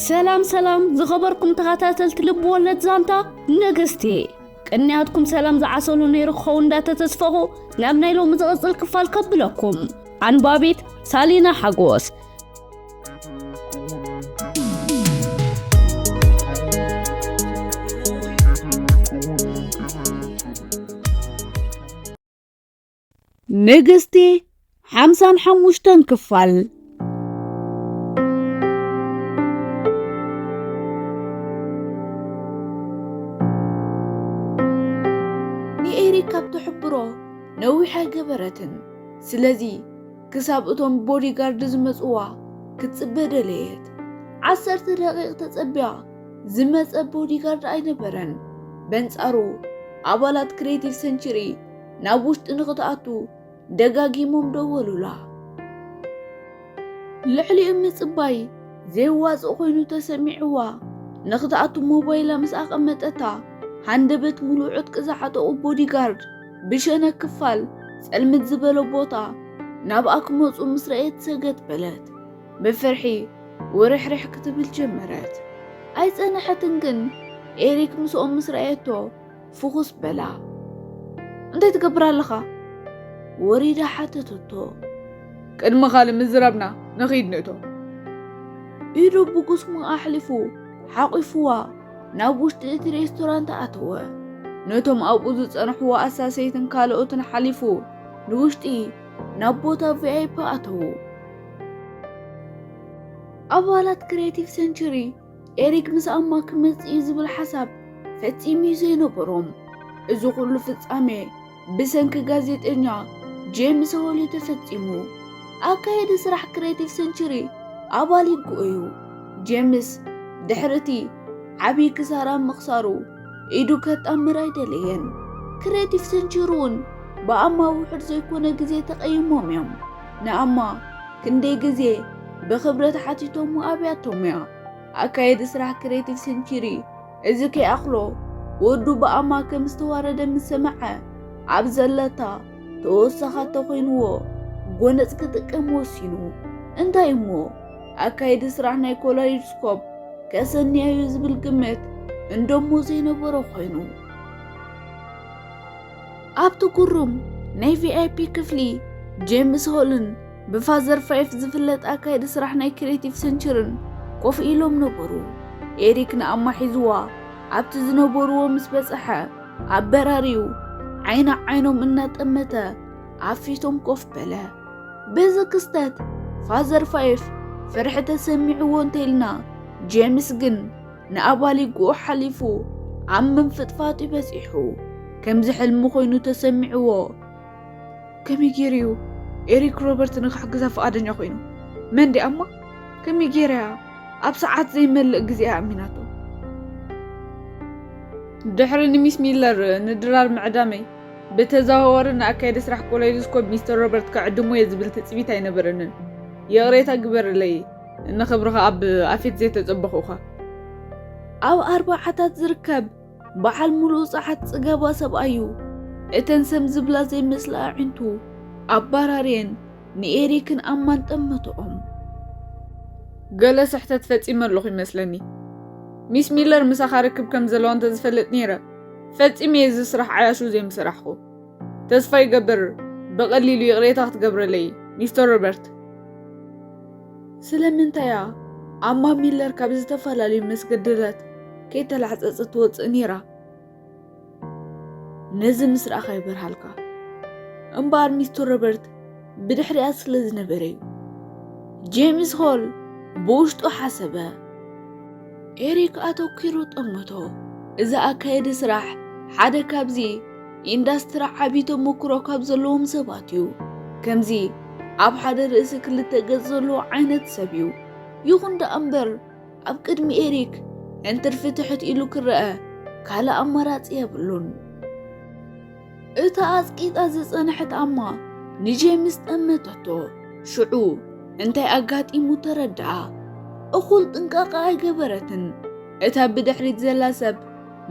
ሰላም ሰላም ዝኸበርኩም ተኸታተልቲ ልብ ወለድ ዛንታ ንግስቲ፣ ቅንያትኩም ሰላም ዝዓሰሉ ነይሩ ክኸውን እንዳተተስፈኹ ናብ ናይ ሎሚ ዝቕጽል ክፋል ከብለኩም። ኣንባቢት ሳሊና ሓጎስ። ንግስቲ ሓምሳን ሓሙሽተን ክፋል። ንኤሪክ ካብ ትሕብሮ ነዊሕ ኣይገበረትን። ስለዚ ክሳብ እቶም ቦዲጋርድ ዝመጽዋ ክትጽበ ደለየት። ዓሰርተ ደቂቕ ተጸቢያ ዝመጸ ቦዲጋርድ ኣይነበረን። በንጻሩ ኣባላት ክሬቲቭ ሰንችሪ ናብ ውሽጢ ንኽትኣቱ ደጋጊሞም ደወሉላ። ልዕሊኡ ምጽባይ ዘየዋጽእ ኮይኑ ተሰሚዕዋ። ንኽትኣቱ ሞባይላ ምስ ኣቐመጠታ፣ ሃንደበት ሙሉእ ዕጥቂ ዝዓጠቑ ቦዲጋርድ ብሸነክ ክፋል ጸልምት ዝበሎ ቦታ ናብኣ ክመጹ ምስ ረኣየት ሰገጥ በለት። ብፍርሒ ውርሕርሕ ክትብል ጀመረት። ኣይጸንሐትን ግን ኤሪክ ምስኦም ምስ ረኣየቶ ፍኹስ በላ። "እንታይ ትገብር ኣለኻ?" ወሪዳ ሓተተቶ። "ቅድሚ ካልእ ምዝራብና ንኺድ ንእቶ." ኢዱ ብጉስሙ ኣሕሊፉ ሓቂፉዋ ናብ ውሽጢ እቲ ሬስቶራንት ኣተወ። ነቶም ኣብኡ ዝጸንሕዎ ኣሳሰይትን ካልኦትን ሓሊፉ ንውሽጢ ናብ ቦታ ቪኣይፒ ኣተዉ። ኣባላት ክሬቲቭ ሰንቸሪ ኤሪክ ምስ ኣማ ክመጽእ እዩ ዝብል ሓሳብ ፈጺሙ እዩ ዘይነበሮም። እዚ ኩሉ ፍጻሜ ብሰንኪ ጋዜጠኛ ጄምስ ሆል እዩ ተፈጺሙ። ኣካየዲ ስራሕ ክሬቲቭ ሰንቸሪ ኣባል ይግኡ እዩ። ጄምስ ድሕሪ እቲ ዓብዪ ክሳራ ምኽሳሩ ኢዱ ከጣምር ኣይደለየን። ክሬቲቭ ሰንቸሪ እውን ብኣማ ውሑድ ዘይኮነ ግዜ ተቐይሞም እዮም። ንኣማ ክንደይ ግዜ ብኽብረት ሓቲቶሞ ኣብያቶምያ። ኣካየዲ ስራሕ ክሬቲቭ ሰንቸሪ እዚ ከይኣኽሎ ወዱ ብኣማ ከም ዝተዋረደ ምስ ሰምዐ ኣብ ዘለታ ተወሳኻቶ ኮይንዎ ጎነጽ ክጥቀም ወሲኑ። እንታይ እሞ ኣካየዲ ስራሕ ናይ ኮላይዶስኮፕ ከሰንያዩ ዝብል ግምት እንደሞ ዘይነበሮ ኮይኑ። ኣብቲ ጉሩም ናይ ቪኣይፒ ክፍሊ ጄምስ ሆልን ብፋዘር ፋይፍ ዝፍለጥ ኣካየዲ ስራሕ ናይ ክሬቲቭ ሰንቸርን ኮፍ ኢሎም ነበሩ። ኤሪክ ንኣማ ሒዝዋ ኣብቲ ዝነበርዎ ምስ በጽሐ ኣበራርዩ ዓይና ዓይኖም እናጠመተ ኣብ ፊቶም ኮፍ በለ። በዚ ክስተት ፋዘር ፋይፍ ፍርሒ ተሰሚዕዎ እንተኢልና ጄምስ ግን ንኣባል ይግኡ ሓሊፉ ኣብ ምንፍጥፋጥ እዩ በጺሑ። ከምዚ ሕልሚ ኮይኑ ተሰሚዕዎ። ከመይ ገይሩ እዩ ኤሪክ ሮበርት ንክሕግዛ ፍቓደኛ ኮይኑ? መን ዲኣ እማ? ከመይ ገይራ እያ ኣብ ሰዓት ዘይመልእ ግዜ ኣእሚናቶ? ድሕሪ ንሚስ ሚለር ንድራር ምዕዳመይ፣ ብተዘዋዋሪ ንኣካየዲ ስራሕ ኮላይዶስኮፕ ሚስተር ሮበርት ክዕድሞ እየ ዝብል ትጽቢት ኣይነበረንን። ይቕሬታ ግበርለይ፣ ንኽብርኻ ኣብ ኣፌት ዘይተጸበኹኻ። ኣብ ኣርባዓታት ዝርከብ በዓል ሙሉእ ጸዓት ጽጋባ ሰብኣዩ፣ እተን ሰም ዝብላ ዘይመስላ ኣዒንቱ ኣባራርየን ንኤሪክን ኣማን ጠመተኦም። ገለ ስሕተት ፈጺመ ኣለኹ ይመስለኒ። ሚስ ሚለር ምሳኻ ርክብ ከም ዘለዋ እንተዝፈልጥ ነይረ፣ ፈጺመ እዚ ስራሕ ዓያሹ ዘይምሰራሕኹ። ተስፋ ይገብር ብቐሊሉ ይቕሬታ ክትገብረለይ፣ ሚስተር ሮበርት። ስለምንታይ እያ ኣማ ሚለር ካብ ዝተፈላለዩ መስገደላት ከይተላሕጸጸት ትወጽእ ነይራ? ነዚ ምስ ረኣኻ ይበርሃልካ። እምበኣር ሚስተር ሮበርት ብድሕሪኣ ስለ ዝነበረ እዩ። ጄምስ ሆል ብውሽጡ ሓሰበ። ኤሪክ ኣተኲሩ ጠመቶ። እዚ ኣካየዲ ስራሕ ሓደ ካብዚ ኢንዳስትሪ ዓቢ ተመክሮ ካብ ዘለዎም ሰባት እዩ። ከምዚ ኣብ ሓደ ርእሲ ክልተ ገጽ ዘለዎ ዓይነት ሰብ እዩ። ይኹን ደኣ እምበር፣ ኣብ ቅድሚ ኤሪክ እንትርፊ ትሕት ኢሉ ክረአ ካልእ ኣማራጺ የብሉን። እታ ኣጽቂጣ ዝጸንሐት ኣማ ንጄምስ ጠመተቶ። ሽዑ እንታይ ኣጋጢሙ ተረድኣ። እኹል ጥንቃቐ ኣይገበረትን። እታ ብድሕሪት ዘላ ሰብ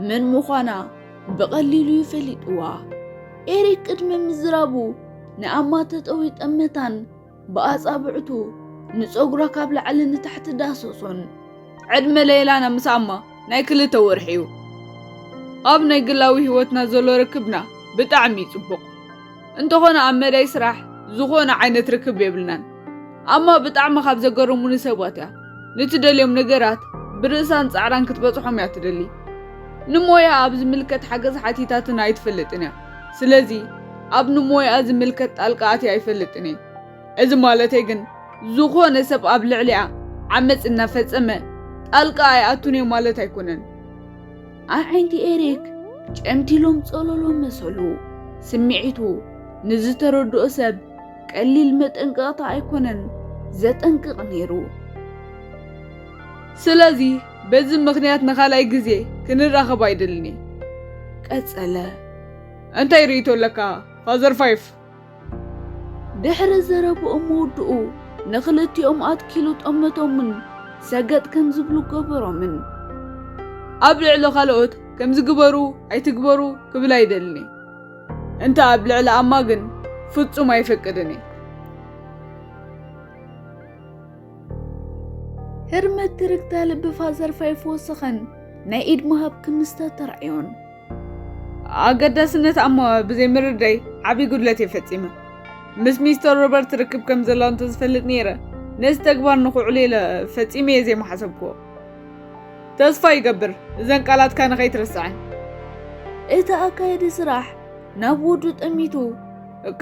መን ምዃና ብቐሊሉ እዩ ፈሊጥዋ። ኤሪክ ቅድሚ ምዝራቡ ንኣማ ተጠውዩ ጠመታን ብኣጻብዕቱ ንጸጉራ ካብ ላዕሊ ንታሕቲ ዳሰሶን። ዕድመ ለይላና ምስ ኣማ ናይ ክልተ ወርሒ እዩ። ኣብ ናይ ግላዊ ህይወትና ዘሎ ርክብና ብጣዕሚ እዩ ጽቡቕ። እንተኾነ ኣብ መዳይ ስራሕ ዝኾነ ዓይነት ርክብ የብልናን። ኣማ ብጣዕሚ ካብ ዘገርሙኒ ሰባት እያ። ንትደልዮም ነገራት ብርእሳን ጻዕራን ክትበጽሖም እያ ትደሊ። ንሞያ ኣብ ዝምልከት ሓገዝ ሓቲታትና ኣይትፈልጥን እያ። ስለዚ ኣብ ንሞያ ዝምልከት ጣልቃ ኣትያ ኣይፈልጥን እየ። እዚ ማለተይ ግን ዝኾነ ሰብ ኣብ ልዕሊኣ ዓመጽ እናፈጸመ ጣልቃ ኣይኣቱን እየ ማለት ኣይኮነን። ኣዒንቲ ኤሪክ ጨምቲሎም ጸለሎ መሰሉ። ስምዒቱ ንዝተረድኦ ሰብ ቀሊል መጠንቀቕታ ኣይኮነን ዘጠንቅቕ ነይሩ። ስለዚ በዚ ምኽንያት ንኻልኣይ ግዜ ክንራኸብ ኣይደልን እየ። ቀጸለ። እንታይ ርእይቶ ኣለካ ፋዘር ፋይፍ? ድሕሪ ዘረብኦም ምውድኡ ንኽልቲኦም ኣትኪሉ ጠመቶምን ሰገጥ ከም ዝብሉ ገበሮምን። ኣብ ልዕሊ ካልኦት ከም ዝግበሩ ኣይትግበሩ ክብል ኣይደልን እየ። እንተ ኣብ ልዕሊ ኣማ ግን ፍጹም ኣይፈቅድን እየ። ህርመት ትርግታ ልቢ ፋዘር ፋይፍ ወሰኸን ናይ ኢድ ምሃብ ክምስተ ተራእዮን። ኣገዳስነት ኣማ ብዘይ ምርዳይ ዓቢ ጉድለት እየ ፈጺመ። ምስ ሚስተር ሮበርት ርክብ ከም ዘለዋ እንተዝፈልጥ ነይረ፣ ነዚ ተግባር ንኽውዕሎ ኢለ ፈጺመ እየ ዘይመሓሰብክዎ። ተስፋ ይገብር እዘን ቃላትካ ንኸይትረስዐን። እቲ ኣካየዲ ስራሕ ናብ ወዱ ጠሚቱ፣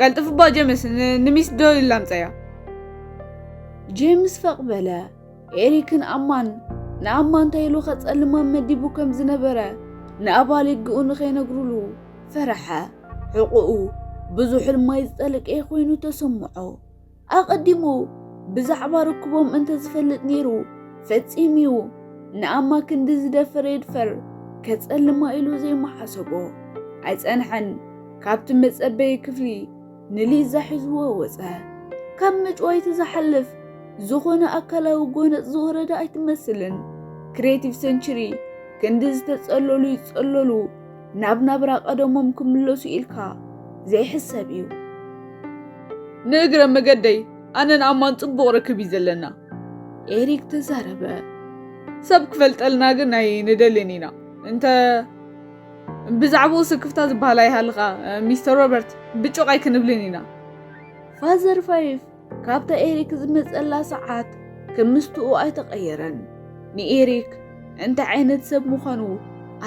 ቀልጥፍባ ጀምስ፣ ን-፣ ንሚስ ዶይል ላምጸያ። ጄምስ ፈቕ በለ። ኤሪክን ኣማን ንኣማ እንታይ ኢሉ ከጸልማ መዲቡ ከም ዝነበረ ንኣባል ይግኡ ንኸይነግሩሉ ፈረሐ። ሕቑኡ ብዙሕ ሕልማይ ዝጠለቀየ ኮይኑ ተሰምዖ። ኣቐዲሙ ብዛዕባ ርክቦም እንተ ዝፈልጥ ነይሩ፣ ፈጺሙ'ዩ ንኣማ ክንዲ ዝደፈረ ይድፈር፣ ከጸልማ ኢሉ ዘይመሓሰቦ። ኣይጸንሐን፣ ካብቲ መጸበዪ ክፍሊ ንሊዛ ሒዝዎ ወጸ። ካብ ምጭዋይቲ ዝሓልፍ ዝኾነ ኣካላዊ ጎነጽ ዝወረዳ ኣይትመስልን። ክሬቲቭ ሰንችሪ ክንዲ ዝተጸለሉ ይጸለሉ፣ ናብ ናብራ ቀደሞም ክምለሱ ኢልካ ዘይሕሰብ እዩ። ንእግረ መገደይ ኣነን ኣማን ጽቡቕ ርክብ እዩ ዘለና። ኤሪክ ተዛረበ። ሰብ ክፈልጠልና ግን ኣይንደልን ኢና። እንተ ብዛዕባኡ ስክፍታ ዝበሃል ኣይሃልኻ፣ ሚስተር ሮበርት፣ ብጩቕ ኣይክንብልን ኢና። ፋዘር ፋይፍ ካብታ ኤሪክ ዝመጸላ ሰዓት ክምስትኡ ኣይተቐየረን። ንኤሪክ እንታይ ዓይነት ሰብ ምዃኑ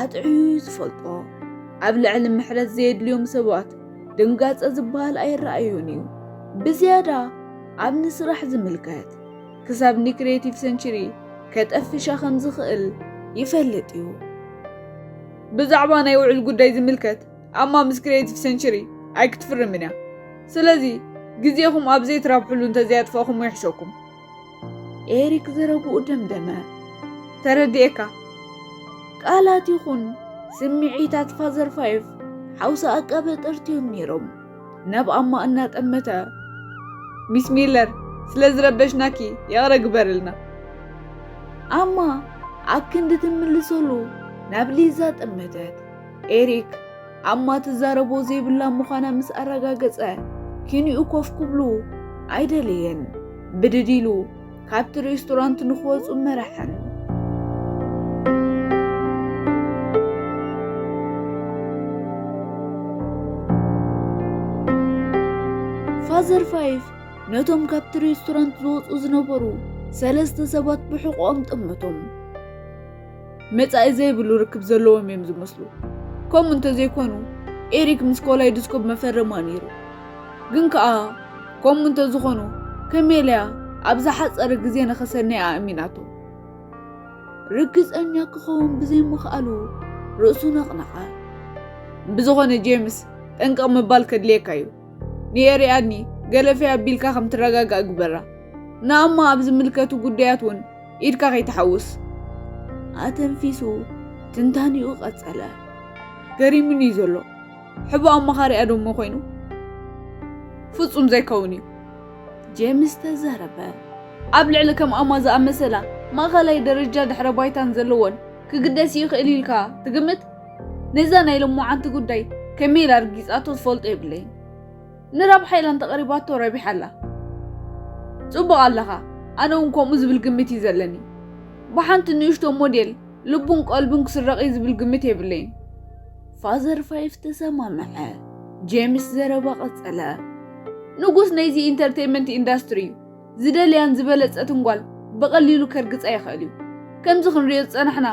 ኣጥዕዩ እዩ ዝፈልጦ። ኣብ ልዕሊ ምሕረት ዘየድልዮም ሰባት ድንጋጸ ዝበሃል ኣይረኣዮን እዩ። ብዝያዳ ኣብ ንስራሕ ዝምልከት፣ ክሳብ ንክሬቲቭ ሰንችሪ ከጠፍሻ ከም ዝኽእል ይፈልጥ እዩ። ብዛዕባ ናይ ውዕል ጉዳይ ዝምልከት፣ ኣማ ምስ ክሬቲቭ ሰንችሪ ኣይክትፍርምን እያ። ስለዚ ግዜኹም ኣብ ዘይትረብሕሉ እንተዘይኣጥፋእኹሞ ይሕሸኩም። ኤሪክ ዘረብኡ ደምደመ። ተረዲኤካ። ቃላት ይኹን ስምዒታት ፋዘር ፋይፍ ሓውሲ ኣቃበ ጠርትዮም ነይሮም። ናብ ኣማ እናጠመተ፣ ሚስ ሚለር፣ ስለ ዝረበሽናኪ ይቕረ ግበርልና። ኣማ ኣብ ክንዲ ትምልሰሉ ናብ ሊዛ ጠመተት። ኤሪክ ኣማ ትዛረቦ ዘይብላ ምዃና ምስ ኣረጋገጸ፣ ኪንኡ ኮፍ ክብሉ ኣይደለየን። ብድድ ኢሉ ካብቲ ሬስቶራንት ንኽወጹ መረሐን። ፋዘር ፋይፍ ነቶም ካብቲ ሬስቶራንት ዝወጹ ዝነበሩ ሰለስተ ሰባት ብሕቖኦም ጠመቶም። መጻኢ ዘይብሉ ርክብ ዘለዎም እዮም ዝመስሉ። ከምኡ እንተዘይኮኑ፣ ኤሪክ ምስ ኮላይዶስኮፕ መፈረማ ነይሩ። ግን ከኣ፣ ከምኡ እንተዝኾኑ፣ ከሜልያ ኣብ ዝሓጸረ ግዜ ንኸሰንያ ኣእሚናቶ። ርግጸኛ ክኸውን ብዘይምኽኣሉ ርእሱ ነቕነቐ። ብዝኾነ ጄምስ፣ ጠንቀቕ ምባል ከድልየካ እዩ። ንኤሪኣድኒ ገለ ፈይ ኣቢልካ ከም ትረጋጋእ ግበራ። ንኣማ ኣብ ዝምልከቱ ጉዳያት እውን ኢድካ ከይትሓውስ። ኣተንፊሱ ትንታኒኡ ቀጸለ። ገሪሙኒ እዩ ዘሎ። ሕቡእ ኣማኻሪኣ ዶ እሞ ኮይኑ? ፍጹም ዘይከውን እዩ። ጄምስ ተዛረበ። ኣብ ልዕሊ ከም ኣማ ዝኣመሰላ ማእኸላይ ደረጃ ድሕረ ባይታን ዘለወን ክግደስ ይኽእል ኢልካ ትግምት? ነዛ ናይ ሎማዓንቲ ጉዳይ ከመይ ኢላ ርጊጻቶ ዝፈልጦ የብለይን። ንረብሓ ኢላ እንተቐሪባቶ ረቢሓ ኣላ። ጽቡቕ ኣለኻ። ኣነ እውን ከምኡ ዝብል ግምት እዩ ዘለኒ። ብሓንቲ ንእሽቶ ሞዴል ልቡን ቀልቡን ክስረቕ እዩ ዝብል ግምት የብለይን። ፋዘር ፋይፍ ተሰማምዐ። ጄምስ ዘረባ ቀጸለ። ንጉስ ናይዚ ኢንተርቴይንመንት ኢንዳስትሪ እዩ። ዝደልያን ዝበለጸትን ጓል ብቐሊሉ ከርግጻ ይኽእል እዩ። ከምዚ ክንሪኦ ዝጸናሕና፣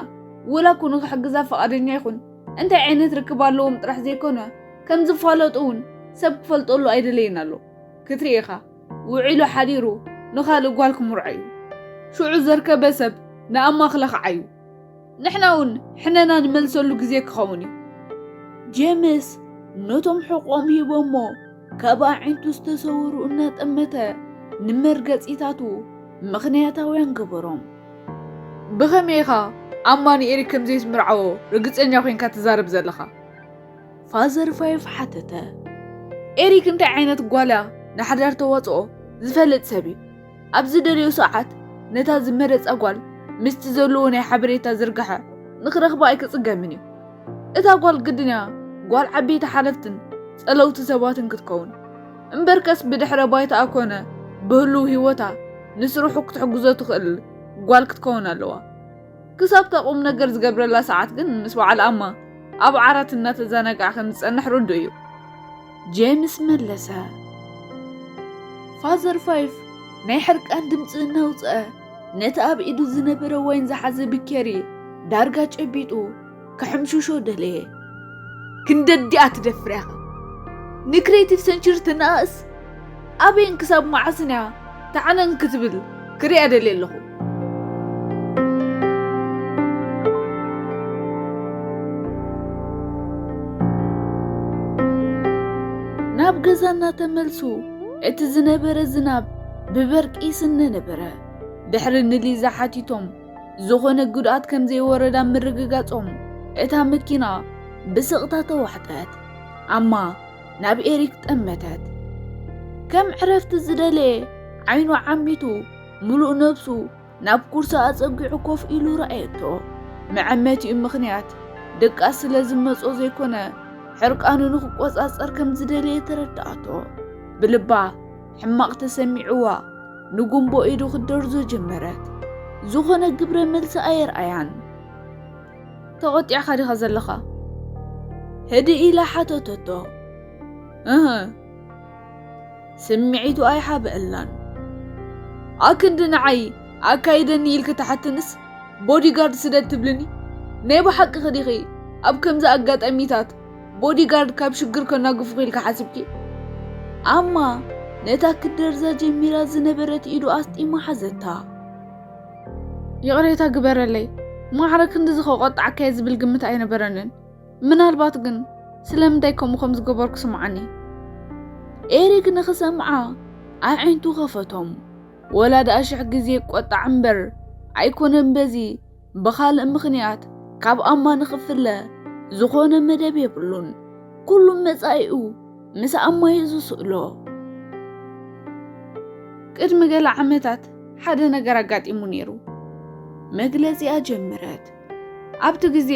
ወላ እኮ ንኽሕግዛ ፈቓደኛ ይኹን፣ እንታይ ዓይነት ርክብ ኣለዎም ጥራሕ ዘይኮነ፣ ከም ዝፋለጡ እውን ሰብ ክፈልጠሉ ኣይደለይን ኣሎ። ክትርኢ ኢኻ፣ ውዒሉ ሓዲሩ ንኻልእ ጓል ክምርዖ እዩ። ሽዑ ዘርከበ ሰብ ንኣማ ክለኽዓ እዩ። ንሕና እውን ሕነና ንመልሰሉ ግዜ ክኸውን እዩ። ጄምስ ነቶም ሕቖም ሂቦሞ ካብ ኣዒንቱ ዝተሰወሩ እናጠመተ ንመርገጺታቱ ምኽንያታውያን ገበሮም። ብኸመይ ኢኻ ኣማ ንኤሪክ ከም ዘይትምርዓዎ ርግጸኛ ኮይንካ ትዛረብ ዘለኻ? ፋዘር ፋይፍ ሓተተ። ኤሪክ እንታይ ዓይነት ጓል እያ ንሓዳር ተዋጽኦ ዝፈልጥ ሰብ እዩ። ኣብ ዝደለዮ ሰዓት ነታ ዝመረጻ ጓል ምስቲ ዘለዎ ናይ ሓበሬታ ዝርጋሐ ንኽረኽባ ኣይክጽገምን እዩ። እታ ጓል ግድን እያ ጓል ዓበይቲ ሓለፍትን ጸለውቲ ሰባትን ክትከውን። እምበርከስ ብድሕረ ባይታኣ ኮነ ብህሉው ህይወታ ንስርሑ ክትሕግዞ ትኽእል ጓል ክትከውን ኣለዋ። ክሳብ እታ ቁም ነገር ዝገብረላ ሰዓት ግን ምስ በዓል ኣማ ኣብ ዓራት እናተዘናግዐ ከም ዝጸንሕ ርዱእ እዩ። ጄምስ መለሰ። ፋዘር ፋይፍ ናይ ሕርቃን ድምፂ እናውፅአ ነቲ ኣብ ኢዱ ዝነበረ ዋይን ዝሓዘ ብኬሪ ዳርጋ ጨቢጡ ክሕምሽሾ ደለየ። ክንደዲኣ ትደፍር ኢኻ ንክሬቲቭ ሰንቸሪ ትነኣእስ? ኣበይን ክሳብ መዓስን እያ ተዓነን ክትብል ክሪኣ ደልየ ኣለኹ። ናብ ገዛ እናተመልሱ እቲ ዝነበረ ዝናብ ብበርቂ ይስነ ነበረ። ድሕሪ ንሊዛ ሓቲቶም ዝኾነ ጉድኣት ከም ዘይወረዳ ምርግጋጾም እታ መኪና ብስቕታ ተዋሕጠት። ኣማ ናብ ኤሪክ ጠመተት። ከም ዕረፍቲ ዝደለየ ዓይኑ ዓሚቱ ምሉእ ነብሱ ናብ ኩርሲ ኣጸጊዑ ኮፍ ኢሉ ረኣየቶ። መዐመቲኡ ምኽንያት ድቃስ ስለ ዝመጾ ዘይኮነ ሕርቃኑ ንኽቆጻጸር ከም ዝደለየ ተረድኣቶ። ብልባ ሕማቕ ተሰሚዕዋ ንጉንቦ ኢዱ ክትደርዞ ጀመረት። ዝኾነ ግብረ መልሲ ኣየርኣያን። ተቖጢዕካ ዲኻ ዘለኻ? ህድእ ኢላ ሓተተቶ። እህ፣ ስምዒቱ ኣይሓበአላን። ኣክንዲ ንዓይ ኣካይደኒ ኢልኪ ትሓትንስ ቦዲጋርድ ስደድ ትብልኒ? ናይ ብሓቂ ክዲኺ ኣብ ከምዚ ኣጋጣሚታት ቦዲጋርድ ካብ ሽግር ከናግፉኺ ኢልካ ሓሲብኪ? ኣማ ነታ ክደርዛ ጀሚራ ዝነበረት ኢዱ ኣስጢማ ሓዘታ። ይቕሬታ ግበረለይ፣ ማዕረ ክንድዚ ከቆጣዕካየ ዝብል ግምት ኣይነበረንን። ምናልባት ግን ስለምንታይ ከምኡ ከም ዝገበርኩ ስምዓኒ። ኤሪክ ንኽሰምዓ ኣዒንቱ ከፈቶም። ወላ ደኣ ሽሕ ግዜ ይቆጣዕ እምበር ኣይኮነን በዚ ብኻልእ ምኽንያት ካብ ኣማ ንኽፍለ ዝኾነ መደብ የብሉን። ኩሉ መጻኢኡ ምስ ኣማ እዩ ዝስእሎ። ቅድሚ ገለ ዓመታት ሓደ ነገር ኣጋጢሙ ነይሩ። መግለጺኣ ጀመረት። ኣብቲ ግዜ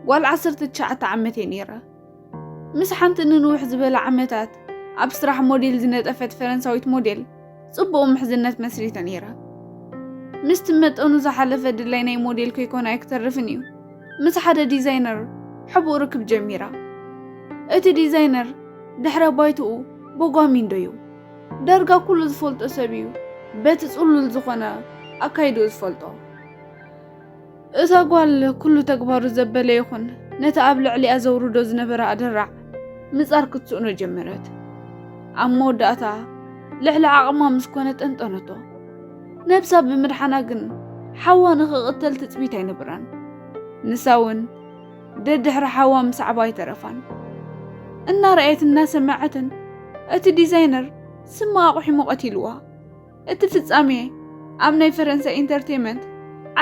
ጓል ዓሰርተ ትሽዓተ ዓመት እየ ነይረ። ምስ ሓንቲ ንንውሕ ዝበለ ዓመታት ኣብ ስራሕ ሞዴል ዝነጠፈት ፈረንሳዊት ሞዴል ጽቡቕ ምሕዝነት መስሪተ ነይረ። ምስቲ መጠኑ ዝሓለፈ ድላይ ናይ ሞዴል ከይኮነ ኣይክተርፍን እዩ። ምስ ሓደ ዲዛይነር ሕቡእ ርክብ ጀሚራ። እቲ ዲዛይነር ድሕረ ባይትኡ ቦጓሚንዶ እዩ። ዳርጋ ኩሉ ዝፈልጦ ሰብ እዩ። በቲ ጽሉል ዝኾነ ኣካይድኡ ዝፈልጦ። እዛ ጓል ኩሉ ተግባሩ ዘበለ ይኹን ነቲ ኣብ ልዕሊኣ ዘውርዶ ዝነበረ ኣደራዕ ምጻር ክትስእኖ ጀመረት። ኣብ መወዳእታ ልዕሊ ዓቕማ ምስ ኮነ ጠንጠነቶ። ነብሳ ብምድሓና ግን ሓዋ ንኽቕተል ትጽቢት ኣይነበራን። ንሳ እውን ደድሕሪ ሓዋ ምስዓባ ኣይተረፋን። እናረኣየት እናሰመዐትን እቲ ዲዛይነር ስማ ኣቑሒሙ ቀቲልዋ። እቲ ፍጻሜ ኣብ ናይ ፈረንሳይ ኢንተርቴይመንት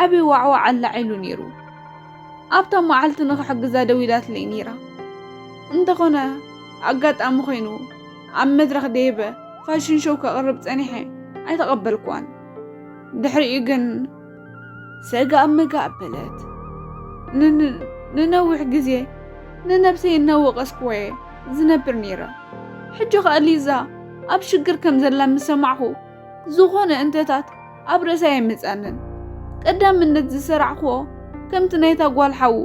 ዓቢ ዋዕዋዕ ኣላዒሉ ነይሩ። ኣብታ መዓልቲ ንኽሕግዛ ደዊላትለይ ነይራ። እንተኾነ ኣጋጣሚ ኮይኑ ኣብ መድረኽ ደየበ ፋሽን ሾው ከቕርብ ጸኒሐ ኣይተቐበልኩዋን። ድሕሪኡ ግን ሰጋእ መጋእ ኣበለት። ን-፣ ን-፣ ንነዊሕ ግዜ ንነብሰይ እናወቐስኩዋ እየ ዝነብር ነይረ። ሕጂ ኸኣ ሊዛ ኣብ ሽግር ከም ዘላ ምስ ሰማዕኹ ዝኾነ እንተታት ኣብ ርእሰይ ኣይመጻንን። ቀዳምነት ዝሰራዕክዎ ከምቲ ናይታ ጓል ሓዉ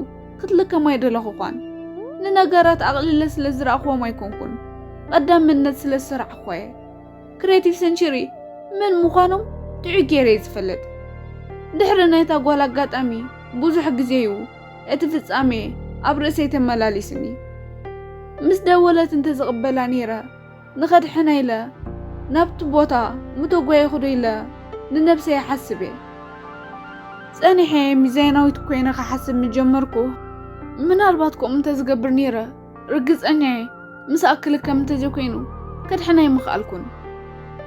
ክትልከም ኣይደለኹኳን። ንነገራት ኣቕሊለ ስለ ዝረኣኽዎም ኣይኮንኩን፣ ቀዳምነት ስለ ዝሰራዕክዎ እየ። ክሬቲቭ ሰንቸሪ መን ምዃኖም ጥዑይ ገይረ እየ ዝፈልጥ። ድሕሪ ናይታ ጓል ኣጋጣሚ ብዙሕ ግዜ እዩ እቲ ፍጻሜ ኣብ ርእሰይ ተመላሊስኒ። ምስ ደወለት እንተዝቕበላ ነይረ፣ ንኸድሕና ኢለ ናብቲ ቦታ ምተጓየኹ ዶ ኢለ ንነብሰይ ይሓስብ እየ። ጸኒሐ ሚዛናዊት ኮይነ ክሓስብ ምጀመርኩ። ምናልባት ከምኡ እንተዝገብር ነይረ፣ ርግጸኛ እየ ምስኣ ክልከም እንተዘይኮይኑ ከድሕና ኣይምኽኣልኩን።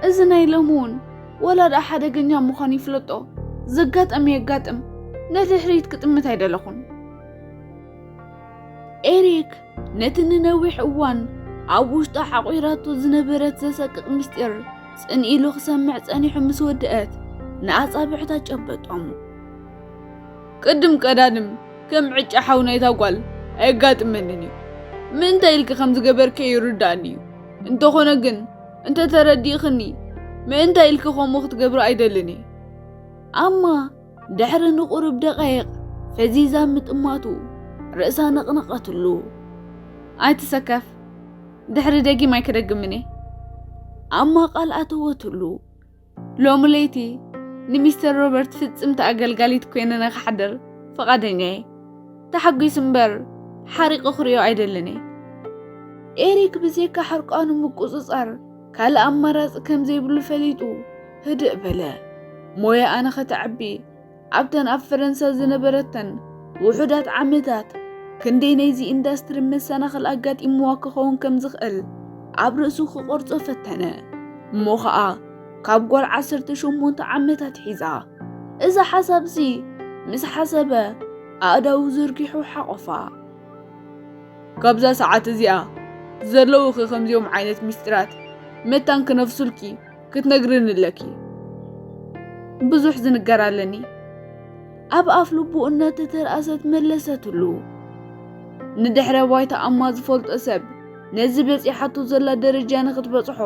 እዚ ናይ ሎሚ እውን ወላ ደኣ ሓደገኛ ምዃኑ ይፍለጦ፣ ዘጋጠመ የጋጥም፣ ንድሕሪት ክጥምት ኣይደለኹን። ኤሪክ ነቲ ንነዊሕ እዋን ኣብ ውሽጣ ሓቑራቶ ዝነበረት ዘሰቅቕ ምስጢር ጽን ኢሉ ክሰምዕ ጸኒሑ ምስ ወደአት፣ ንኣጻብዕታ ጨበጦም። ቅድም ቀዳድም ከም ዕጫ ሓው ናይታ ጓል ኣየጋጥመንን እዩ። ምእንታይ ኢልኪ ከም ዝገበርኪ ይርዳእኒ እዩ። እንተኾነ ግን፣ እንተ ተረዲእኽኒ፣ ምእንታይ ኢልኪ ከምኡ ክትገብሪ ኣይደልን እየ። ኣማ ድሕሪ ንቑሩብ ደቓይቕ ፈዚዛ ምጥማቱ፣ ርእሳ ነቕነቐትሉ። ኣይትሰከፍ፣ ድሕሪ ደጊም ኣይክደግምን እየ። ኣማ ቃል ኣተወትሉ። ሎሚ ለይቲ ንሚስተር ሮበርት ፍጽምቲ ኣገልጋሊት ኮይነ ንኽሓድር ፍቓደኛ እየ። ተሓጒስ እምበር ሓሪቑ ክርእዮ ኣይደልን እየ። ኤሪክ ብዘይካ ሕርቃኑ ምቁጽጻር ካልእ ኣማራጺ ከም ዘይብሉ ፈሊጡ ህድእ በለ። ሞያኣ ንኸተዕቢ ኣብተን ኣብ ፈረንሳ ዝነበረተን ውሑዳት ዓመታት ክንደይ ናይዚ ኢንዳስትሪ መሰናኽል ኣጋጢምዋ ክኸውን ከም ዝኽእል ኣብ ርእሱ ክቖርጾ ፈተነ። እሞ ኸኣ ካብ ጓል ዓሰርተ ሸሞንተ ዓመት ኣትሒዛ እዛ ሓሳብሲ ምስ ሓሰበ ኣእዳዉ ዘርጊሑ ሓቖፋ። ካብዛ ሰዓት እዚኣ ዘለዉኺ ከምዚኦም ዓይነት ምስጢራት መታን ክነፍሱልኪ ክትነግርኒ ኣለኪ። ብዙሕ ዝንገር ኣለኒ። ኣብ ኣፍ ልቡ እናተተርኣሰት መለሰትሉ። ንድሕረ ባይታ ኣማ ዝፈልጦ ሰብ ነዚ በጺሓቶ ዘላ ደረጃ ንኽትበጽሖ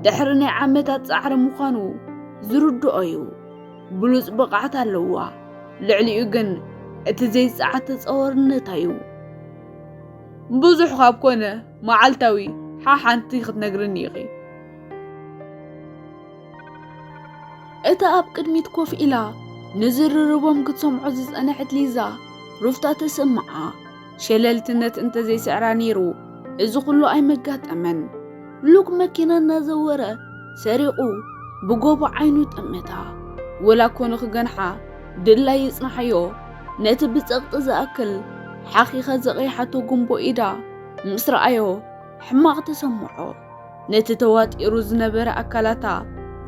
ድሕሪ ናይ ዓመታት ጻዕሪ ምዃኑ ዝርድኦ እዩ። ብሉጽ ብቕዓት ኣለዋ። ልዕሊኡ ግን እቲ ዘይጸዓት ተጻዋርነታ እዩ። ብዙሕ ካብ ኮነ መዓልታዊ ሓሓንቲ ክትነግርኒ ኢኺ። እታ ኣብ ቅድሚት ኮፍ ኢላ ንዝርርቦም ክትሰምዖ ዝጸንሐት ሊዛ ሩፍታ ተሰምዓ። ሸለልትነት እንተዘይስዕራ ነይሩ እዚ ኩሉ ኣይመጋጠመን። ሉክ መኪና እናዘወረ ሰሪቑ ብጎቦ ዓይኑ ጠመታ። ወላ ኮኑ ክገንሓ ድላይ ይጽንሓዮ፣ ነቲ ብጸቕጢ ዝኣክል ሓኺኻ ዘቕይሓቶ ጉንቦ ኢዳ ምስ ረኣዮ ሕማቕ ተሰምዖ። ነቲ ተዋጢሩ ዝነበረ ኣካላታ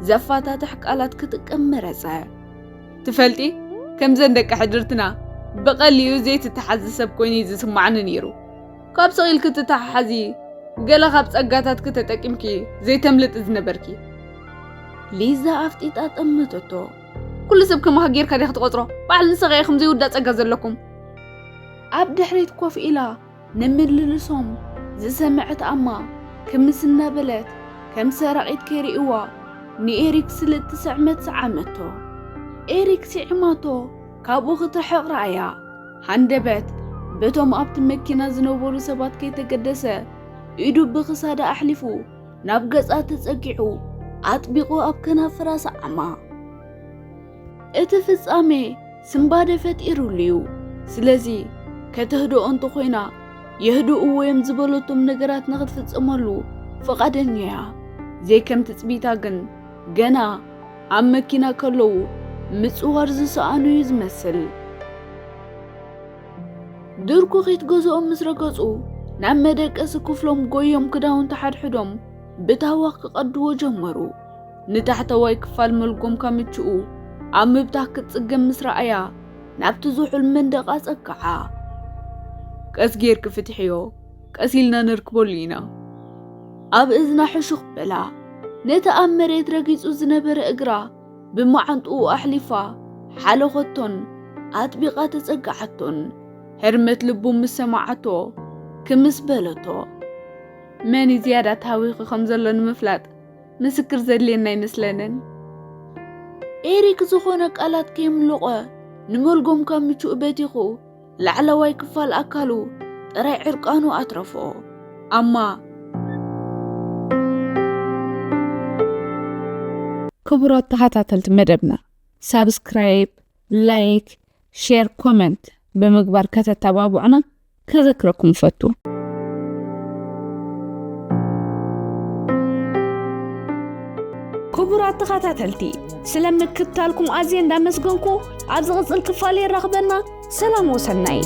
ዘፋታትሕ ቃላት ክጥቀም መረጸ። ትፈልጢ፣ ከምዘን ደቂ ሕድርትና ብቐሊሉ ዘይትተሓዚ ሰብ ኮይኑ እዩ ዝስማዓኒ ነይሩ። ካብ ስቕ ኢልኪ ትተሓሓዚ፣ ገለ ካብ ጸጋታትኪ ተጠቂምኪ ዘይተምልጢ ዝነበርኪ። ሊዛ ኣፍጢጣ ጠመተቶ። ኩሉ ሰብ ከማኻ ጌርካ ዲኻ ትቖጽሮ? በዓል ንስኻ ኢኹም ዘይውዳእ ጸጋ ዘለኩም። ኣብ ድሕሪት ኮፍ ኢላ ንምልልሶም ዝሰምዐት ኣማ ክምስ እናበለት ከም ሰራቒት ከይርእይዋ ንኤሪክ ስልጥ ትስዕመት ሰዓመቶ። ኤሪክ ስዒማቶ ካብኡ ክትርሕቕ ረኣያ። ሃንደበት በቶም ኣብቲ መኪና ዝነበሩ ሰባት ከይተገደሰ ኢዱ ብኽሳዳ ኣሕሊፉ ናብ ገጻ ተጸጊዑ ኣጥቢቑ ኣብ ከናፍራ ሰዓማ። እቲ ፍጻሜ ስንባደ ፈጢሩሉ እዩ። ስለዚ ከተህድኦ እንተኾይና የህድእዎ እዮም ዝበለቶም ነገራት ንኽትፍጽመሉ ፍቓደኛ እያ። ዘይከም ትጽቢታ ግን ገና ኣብ መኪና ከለዉ ምጽዋር ዝሰኣኑ እዩ ዝመስል። ድርኩኺት ገዝኦም ምስ ረገጹ ናብ መደቀሲ ክፍሎም ጎዮም ክዳውንቲ ሓድሕዶም ብታህዋኽ ክቐድዎ ጀመሩ። ንታሕተዋይ ክፋል መልጎም ካምችኡ ኣብ ምብታኽ ክትጽገም ምስ ረኣያ ናብቲ ዝሑል መንደቕ ኣጸግዓ። ቀስ ጌርኪ ፍትሕዮ፣ ቀስ ኢልና ነርክበሉ ኢና። ኣብ እዝና ሕሹኽ በላ። ነቲ ኣብ መሬት ረጊጹ ዝነበረ እግራ ብመዓንጥኡ ኣሕሊፋ ሓለኸቶን ኣጥቢቓ ተጸግዓቶን። ህርመት ልቡ ምስ ሰማዓቶ ክምስ በለቶ። መን እዩ ዝያዳ ተሃዊኹ ከም ዘሎ ንምፍላጥ ምስክር ዘድልየና ኣይመስለንን። ኤሪክ ዝኾነ ቃላት ከይምልቖ ንመልጎም ካብ ምቹእ በቲኹ ላዕለዋይ ክፋል ኣካሉ ጥራይ ዕርቃኑ ኣትረፎ። ኣማ ክቡራት ተኸታተልቲ መደብና ሳብስክራይብ፣ ላይክ፣ ሼር፣ ኮመንት ብምግባር ከተተባብዑና ከዘክረኩም እፈቱ። ክቡራት ተኸታተልቲ ስለ ምክትታልኩም ኣዝየ እንዳመስገንኩ ኣብ ዝቕጽል ክፋል የራኽበና። ሰላም ወሰናይ።